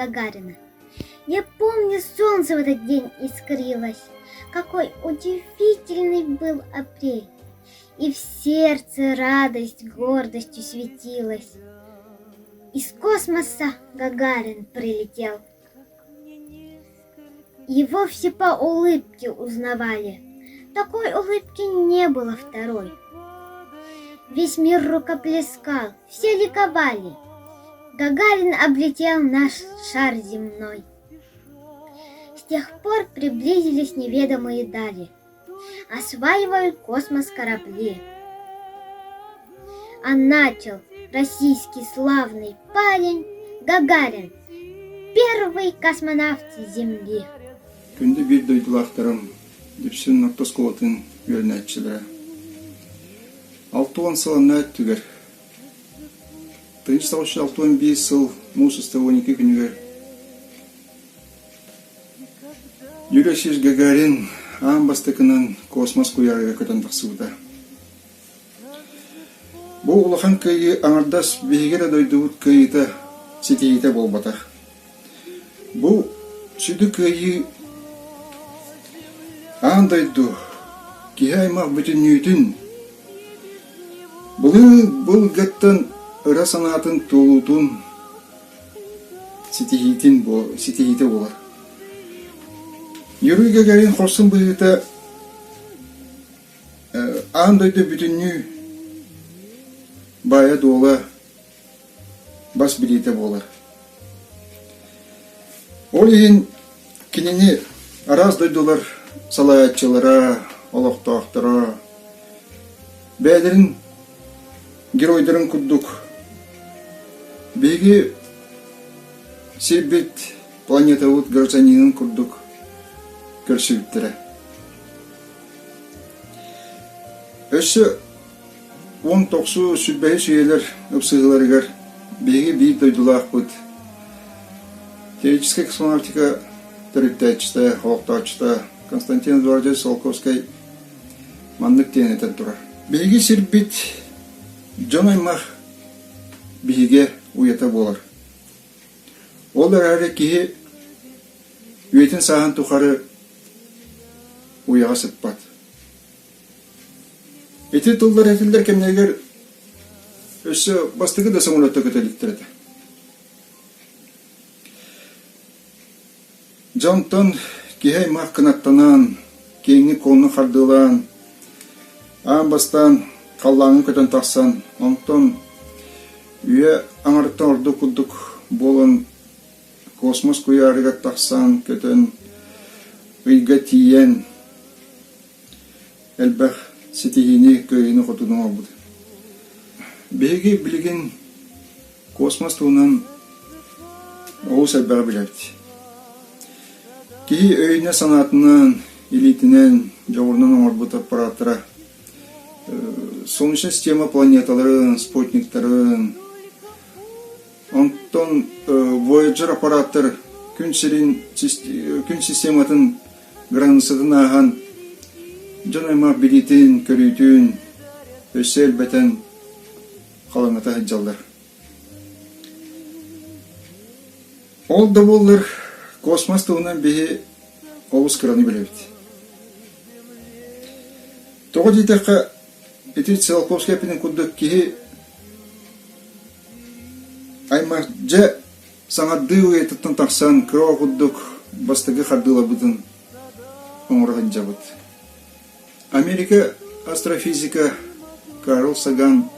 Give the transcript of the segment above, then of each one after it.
Гагарина. Я помню, солнце в этот день искрилось. Какой удивительный был апрель. И в сердце радость гордостью светилась. Из космоса Гагарин прилетел. Его все по улыбке узнавали. Такой улыбки не было второй. Весь мир рукоплескал, все ликовали. Гагарин облетел наш шар земной. С тех пор приблизились неведомые дали. Осваивают космос корабли. А начал российский славный парень Гагарин, первый космонавт Земли. Күндү биир дойдулаахтарым, Дүпсүн орто оскуолатын үөрэнээччилэрэ. 60 сыл аннаа өттүгэр Тыйыс 961 сыл муус устар 12 күнүгэр Юрий Алексеевич Гагарин аан бастакынан космос куйаарыгар көтөн тахсыбыта. Бу улахан кыайыы аҥардас биһиги эрэ дойдубут кыайыыта, ситиһиитэ буолбатах. Бу сүдү кыайыы аан дойду киһи аймах бүтүннүүтүн былыр-былыргыттан ыра санаатын туолуутун ситиһиитин ситиһиитэ буолар. Юрий Гагарин хорсун быһыыта аан дойду бүтүннүү баайа-дуола бас билиитэ буолар. Ол иһин кинини араас дойдулар салайааччылара, олохтоохторо бэйэлэрин геройдарын курдук биһиги сирбит планетабыт гражданинын курдук көрсүбүттэрэ. Өссө 10 тохсу сүүрбэһис үйэлэр ыпсыһыыларыгар биһиги биир дойдулаахпыт теоретическай космонавтика төрүттээччитэ, олохтооччута Константин Эдуардович Циолковскай маннык диэн этэн турар. Биһиги сирбит дьон-аймах биһигэ уйата буолар. Ол эрээри киһи үйэтин сааһын тухары уйаҕа сыппат. Ити тыллар этиллэр кэмнэригэр өссө бастакы да самолетта көтө иликтэр этэ. Дьонтон киһи аймах кынаттанан, киэҥник куонну хардыылаан, аан бастаан халлааҥҥа көтөн тахсан, онтон үйэ аҥарыттан ордук курдук буолан космос куйаарыгар тахсан көтөн, ыйга тиийэн элбэх ситиһиини, кыайыыны-хотууну оҥорбут. Биһиги билигин космос туһунан олус элбэҕи билэбит. Киһи өйүнэн-санаатынан, илиитинэн, дьоҕурунан оҥорбут аппараттара Солнечная система планеталарын, спутниктарын, онтон Voyager аппараттар күн сирин күн систематын границатын ааһан дьон аймах билиитин, көрүүтүн өссө элбэтэн халыҥата сылдьаллар. Ол да буоллар космос туһунан биһи олус кыраны билэбит. Тоҕо диэтэххэ, ити Циолковскай эппитин курдук киһи аймах дьэ Саҥардыы уйатыттан тахсан кыра курдук бастакы хардыыларбытын оҥоро сылдьабыт. Америка астрофизика Карл Саган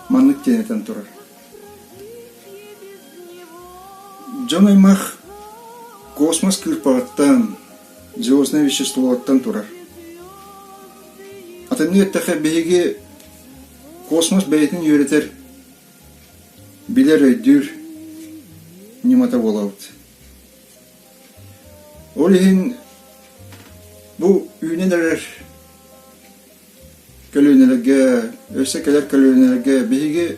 маннык диэн этэн турар. Дьон аймах космос кыырпаҕыттан, звездное веществолартан турар. Атыннык эттэххэ биһиги космос бэйэтин үөрэтэр билэр өйдүүр ньымата буолабыт. Ол иһин бу үүнэн эрэр көлүөнэлэргэ, өссө кэлэр көлүөнэлэргэ биһиги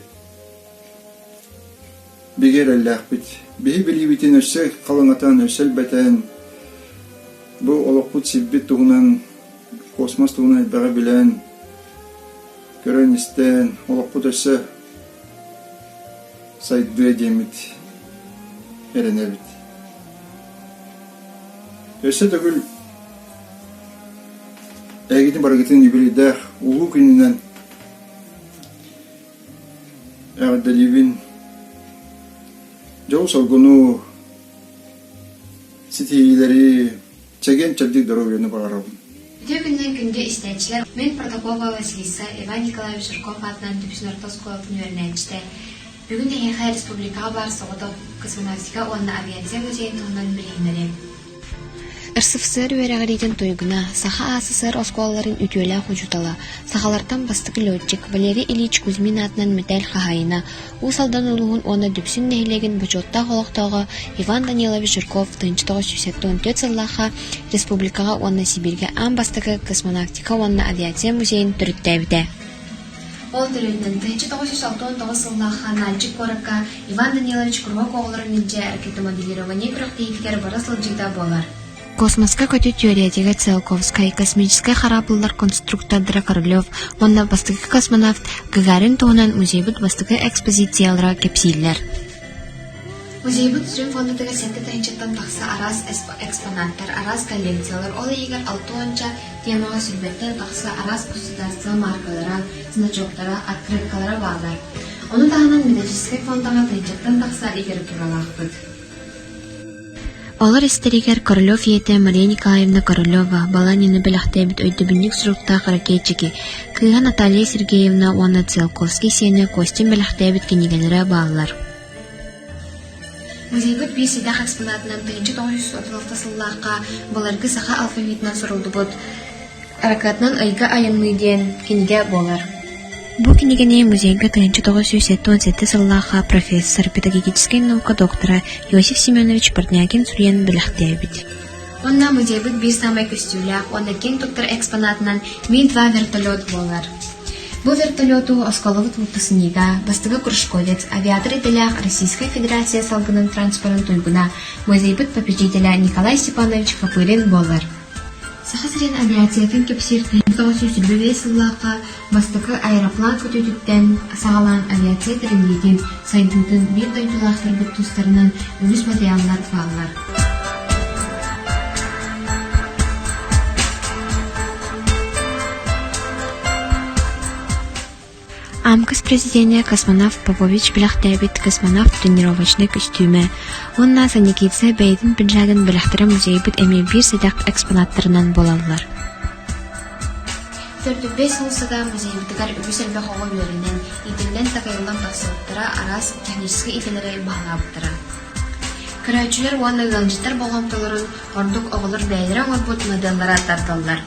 бигэ эрэллээхпит. Биһи билиибитин өссө халыҥатан, өссө элбэтэн, бу олохпут сирбит туһунан, космос туһунан элбэҕи билэн, көрөн-истэн, олохпут өссө сайдыа диэммит. эрэнэбит. Өссө төгүл эһигитин барыгытын юбилейдаах улуу күнүнэн эҕэрдэлиибин. Дьол-соргуну, ситиһиилэри, чэгиэн-чэбдик доруобуйаны баҕарабын. Үтүө күнүнэн күндү истээччилэр! Мин Протопопова Василиса, Иван Николаевич Жирков аатынан Дүпсүн орто оскуолатын үөрэнээччитэ. Бүгүн эһиэхэ республикаҕа баар соҕотох космонавтика уонна авиация музейын туһунан билиһиннэриэм. РСФСР үөрэҕириитин туйгуна, Саха АССР оскуолаларын үтүөлээх учуутала, сахалартан бастакы летчик Валерий Ильич Кузьмин аатынан мэтээл хаһаайына, Уус Алдан улууһун уонна Дүпсүн нэһилиэгин бочуоттаах олохтооҕо Иван Данилович Жирков 1974 сыллаахха республикаҕа уонна Сибииргэ аан бастакы космонавтика уонна авиация музейын төрүттээбитэ. Ол төрүөтүнэн 1969 сыллаахха Нальчик куоракка Иван Данилович куруһуок оҕолорун илдьэ ракетомоделирование күрэхтэһиитигэр бара сылдьыыта буолар. Космоска көтүү түөрүйэтигэр Циолковскай, космическай хараабыллар конструктордара Королев уонна бастакы космонавт Гагарин туһунан музейбыт бастакы экспозициялара кэпсииллэр. Музейбыт сүрүн фондатыгар 7 тыһыынчаттан тахса араас экспонаттар, араас коллекциялар, ол иһигэр алта уонча темаҕа сүүрбэттэн тахса араас государство маркалара, значоктара, открыткалара бааллар. Ону таһынан методическай фондаҕа тыһыынчаттан тахса литературалаахпыт. Олор истэригэр Королев ийэтэ Мария Николаевна Королева Баланины бэлэхтээбит өйдөбүнньүк суруктаах ракетчики, кыыһа Наталья Сергеевна уонна Циолковский сиэнэ Костин бэлэхтээбит кинигэлэрэ бааллар. Музейбыт биир сэдэх экспонатынан 1936 сыллаахха былыргы саха алфавитынан суруллубут «Ракетанан ыйга айанныы» диэн кинигэ буолар. Бу кинигэни музейга 1977 сыллаахха профессор, педагогическай наука доктора Иосиф Семенович Портнягин суруйан бэлэхтээбит. Уонна музейбыт биир саамай көстүүлээх уонна киэҥ туттар экспонатынан Ми-2 вертолет буолар. Бу вертолету оскуолабыт выпускнига, бастакы кружковец, авиатор идэлээх Российскай Федерация салгынын транспорын туйгуна, музейбыт попечителэ Николай Степанович Копырин буолар. Саха сирин авиациятын кэпсиир 1925 сыллаахха бастакы аэроплан көтүүтүттэн саҕалаан авиация тэриллиитин, сайдыытын биир дойдулаахтарбыт тустарынан үгүс матырыйааллар бааллар. Амкас президенэ космонавт Попович бэлэхтээбит космонавт тренировочнай көстүүмэ уонна Санникидзе бэйэтин пиджагын бэлэхтэрэ музейбыт эмиэ биир сэдэх экспонаттарынан буолаллар. Төрдүбэс уулуссата музейбытыгар үгүс элбэх оҕо үөрэнэн, иитиллэн-такайыллан тахсыбыттара, араас техническэй идэлэри баһылаабыттара. Көрөөччүлэр уонна ыалдьыттар болҕомтолорун ордук оҕолор бэйэлэрэ оҥорбут моделлара тардаллар.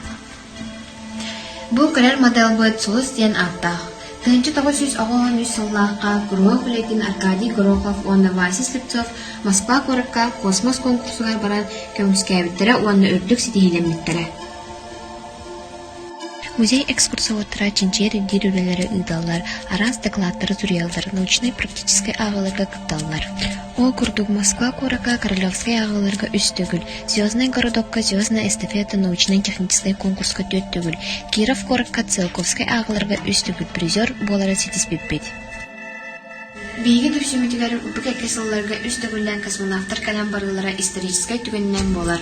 Бу көрөр моделбыт Сулус диэн ааттаах. 1993 сыллаахха куруһуок үлэтин Аркадий Горохов уонна Вася Слепцов Москва куоракка космос конкурсугар баран көмүскээбиттэрэ уонна үрдүк ситиһиилэммиттэрэ. Музей экскурсоводтара чинчийэр-ирдиир үлэлэри ыыталлар, араас дакылааттары суруйаллар, научнай-практическай ааҕыыларга кытталлар. Ол курдук Москва куоракка Королевскай ааҕыыларга үс төгүл, Звездный городокка Звездная эстафета научнай-техническай конкурска түөрт төгүл, Киров куоракка Циолковскай ааҕыыларга үс төгүл призер буолары ситиспиппит. Биһиги дүпсүммүтүгэр бу кэккэ сылларга үс төгүллээн космонавтар кэлэн барыылара историческай түгэнинэн буолар.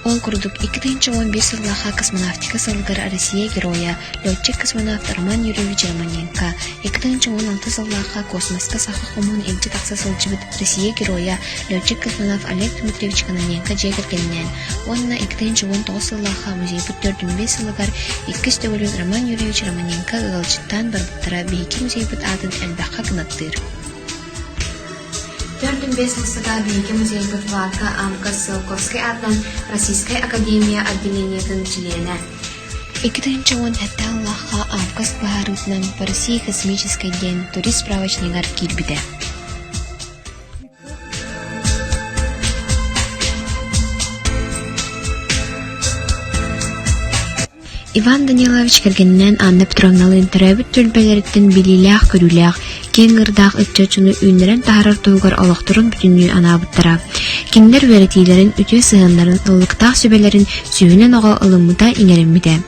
Ол курдук, 2011 сыллаахха космонавтика сылыгар Россия Геройа, летчик-космонавт Роман Юрьевич Романенко, 2016 сыллаахха космоска саха хомуһун илдьэ тахса сылдьыбыт Россия Геройа, летчик-космонавт Олег Дмитриевич Кононенко дьиэ кэргэнинээн уонна 2019 сыллаахха музейбыт 405 сылыгар иккис төгүлүн Роман Юрьевич Романенко ыалдьыттаан барбыттара биһиги музейбыт аатын элбэххэ кынаттыыр. 45 сылга биһиги музейбыт Варка Амка Циолковскай аатынан Российскай Академия отделениетын чилиэнэ. 2017 сыллаахха Август быһаарыытынан По России космическай диэн турист справочнигар киирбитэ. Иван Данилович кэргэнинээн Анна Петровналыын төрөөбүт түөлбэлэриттэн билиилээх-көрүүлээх, киэҥ ыырдаах ыччат дьону үүннэрэн таһаарар туһугар олохторун бүтүннүү анаабыттара. Кинилэр үөрэтиилэрин, үтүө сыһыаннарын, ыллыктаах сүбэлэрин сүүһүнэн оҕо ылыммыта, иҥэриммитэ.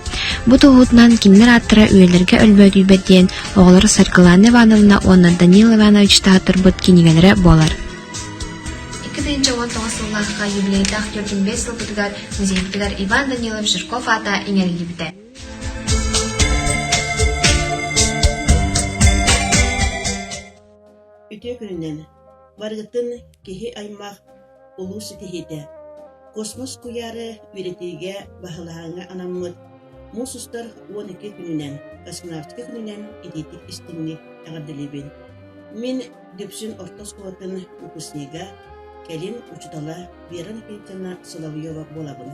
Бу туоһутунан кинилэр ааттара үйэлэргэ өлбөөдүйбэт диэн оҕолоро Саргылана Ивановна уонна Данил Иванович таһааттарбыт кинигэлэрэ буолар. 2019 сыллаахха юбилейдаах 45 сылбытыгар музейбытыгар Иван Данилов Жирков аата иҥэриллибитэ. Үтүө күнүнэн! Барыгытын киһи аймах улуу ситиһиитэ, космос куйаары үөрэтиигэ баһылааһыҥҥа анаммыт муус устар 12 күнүнэн, космонавтика күнүнэн итиитик истиҥник эҕэрдэлиибин. Мин Дүпсүн орто оскуолатын выпускнига, кэлин учуутала Вера Никитична Соловьева буолабын.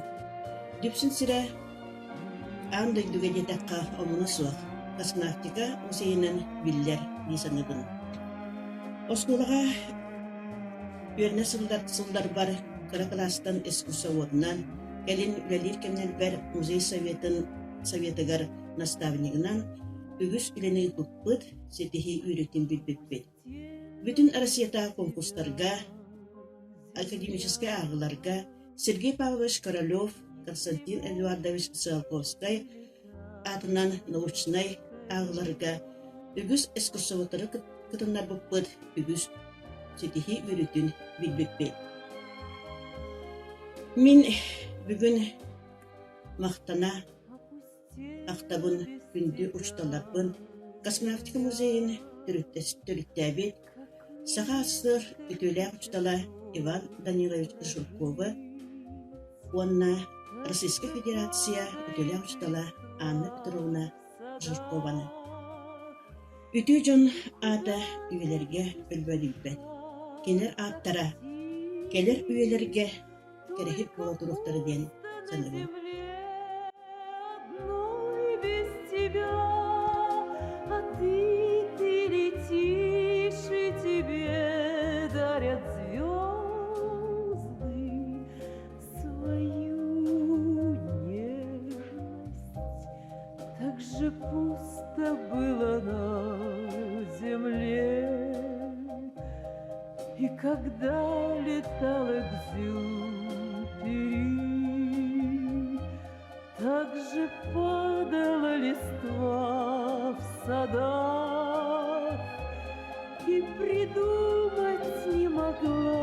Дүпсүн сирэ Аан дойдуга диэтэххэ омуна суох, космонавтика музейынан биллэр дии саныыбын. Оскуолаҕа үөрэнэ сылларбар кыра кылаастан экскурсоводунан, кэлин үлэлиир кэмнэрбэр музей советын советыгар наставнигынан үгүс үлэни ыыппыппыт, ситиһии үөрүүтүн билбиппит. Бүтүн Россиятааҕы конкурстарга, академическай ааҕыыларга Сергей Павлович Королев, Константин Эдуардович Циолковскай аатынан научнай ааҕыыларга үгүс экскурсоводтары кытыннарбыппыт, үгүс ситиһии үөрүүтүн билбиппит. Мин бүгүн махтана Ахтабын күндү учууталларбын, космонавтика музейын төрүттээбит Саха АССР үтүөлээх учуутала Иван Данилович Жирковы уонна Российскай Федерация үтүөлээх учуутала Анна Петровна Жиркованы. Үтүө дьон аата үйэлэргэ өлбөөдүйбэт. Кинилэр ааттара кэлэр үйэлэргэ кэрэһит буола туруохтара диэн саныыбын. Так же пусто было на земле. И когда летал Экзюпери, Так же падала листва в садах, И придумать не могла.